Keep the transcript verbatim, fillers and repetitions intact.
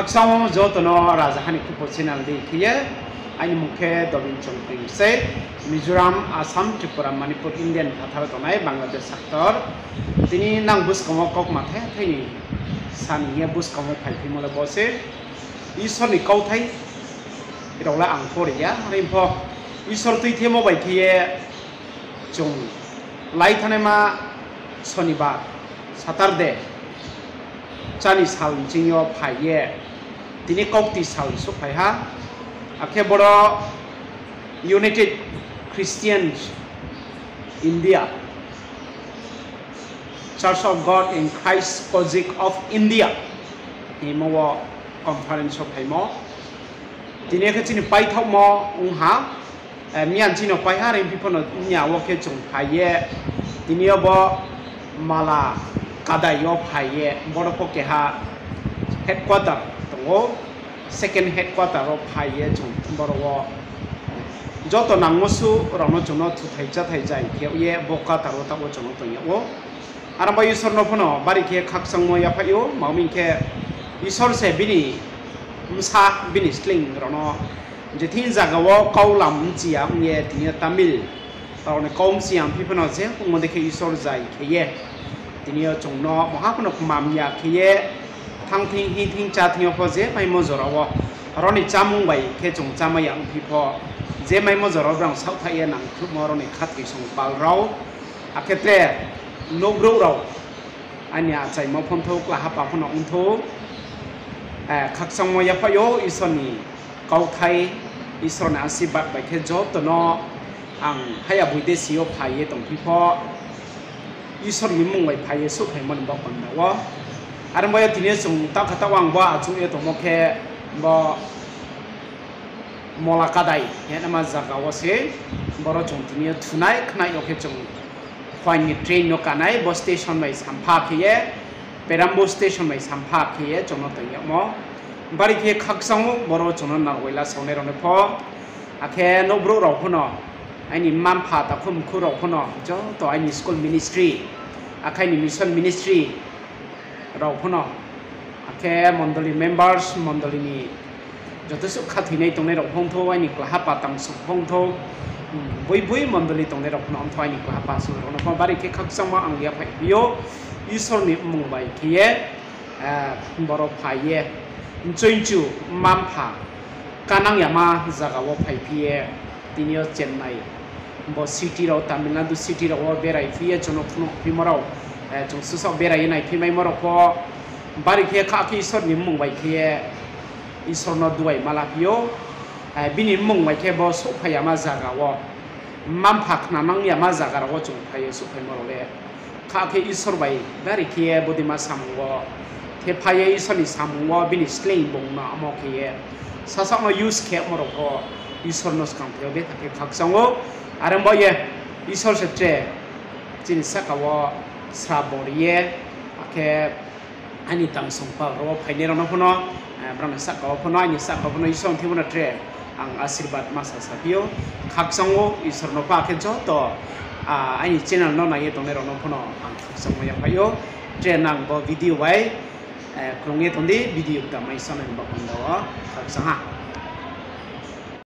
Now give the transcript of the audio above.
Khakchang joto no Rajaha ni Khupo channel dei khe ye, aini mung khe Dobin Chongpring se, Mizoram, Assam, Tripura, Manipur, Indian phathar tongnai Bangladesh sector. Tini nang buskang wo kaukma the thai ni sa ni ye buskang wo phaiphimo le bo se. Isor ni kauthai rao le ang pore ya, are pho Isor tuithemo bai khe ye chung lai thanaima Sonibar, Saturday, chá ni sal nching yo phai ye, tini kaukti sal souhphai ha, akhe boro United Christians India, Church of God in Christ Kojic of India hingmo wo conference wo phaimo. Tini khe chini paithaohmo ong ha, miyan chini pai ha, are phi pho no miya wo khe chung phai ye, tini yo bo Mala Kadai yo phai ye, boro pho keha headquarter tong ou, second headquarter wo phai ye chung boro wo joto nangmo suh rao no chung no thuthai cháthai zai khe ye bo quarter wo taoh wo chung no tong yag ou. Are bai Isor no pho no bari khe khakchangmo yaphaih ou, ma hing khe Isor se bini bsa, bini sleing rao no je thing zaga wo kau lam mchi ya ong ye, tini yo Tamil rao ni kau mchi ya ong phi pho no je ongmo dei khe Isor zai khe ye, tini yo chung no maha pho no kmam ya khe ye, thanng thing, hing thing, chá thing yo pho je maimo jora wo, aro ni chámung bai khe chung chámai ya ong phi pho, je maimo jora wo brang saohthaih ye nangkhruhmo aro ni khathoi song pal rao, akhe tre nouhbrouh rao, aini achaimo pho ongthou, klahapa pho no ongthou, khakchangmo yaphaih ou. Isor ni kauthai, Isor ni asirbad bai khe joto no ang haya boi desi yo phai ye tongphi pho, Isor ni mmung bai phai ye souhphaimo ni baoh panda wo. Are bai ye tini yo chung taoh khe taoh ang bo achouh ye tongmo khe bo Mala Kadai hingnaima zaga wo se, boro chung tini yo thunai khnai yo khe chung phuaing ni train no kanai, bo station bai sampha khe ye, Perambo station bai sampha khe ye chung no tong yagmo. Bari khe khakchang ou, boro chung no narwai la saonai rao no pho, akhe nouhbrouh rao pho no, aini mma-mpha takhu mkhu rao pho no, joto aini school ministry, akhe aini mission ministry rao pho no, akhe mondoli members, mondoli ni joto suh khathoinai tongnai rao pho ongthou, aini klahapa tangsong pho ongthou, boi boi mondoli tongnai rao pho no ongthou, aini klahapa suh rao no pho bari khe khakchangmo ang yaphaih phi ou. Isor ni mmung bai khe ye, boro phai ye, mchoichu mma-mpha kanang yama zaga wo phaiphi ye, tini yo Chennai, bo city rao, Tamil Nadu city rao wo beraiphi ye chung no phnuhphimo rao, chung susaoh berai ye naiphimaimo rao pho, bari khe kha khe Isor ni mmung bai khe ye Isor no duai ma laphi ou, bini mmung bai khe bo souhphai yama zaga wo, mma-mpha khnanang yama zaga rao wo chung phai ye souhphaimo rao le, kha khe Isor bai bari khe ye bodeima samung wo, khe phai ye Isor ni samung wo bini sleing bung no amo khe ye, sasaoh no use khe yagmo rao pho Isor no skang thai yo betha khe khakchang ou. Are ong ba ye Isor se tre chini sahka wo srabo ri ye, akhe aini tangsong pal rao wo phainai rao no pho no, brao ni sahka wo pho no, aini sahka wo pho no Isor ni thing pho no tre ang asirbad ma sa saphi ou. Khakchang ou Isor no pho, akhe joto aini channel no nai ye tongnai rao no pho no ang khakchangmo yaphaih ou. Tre nang bo video bai krung ye tong di, video kta mai sanai ni baoh panda wo khakchang ha.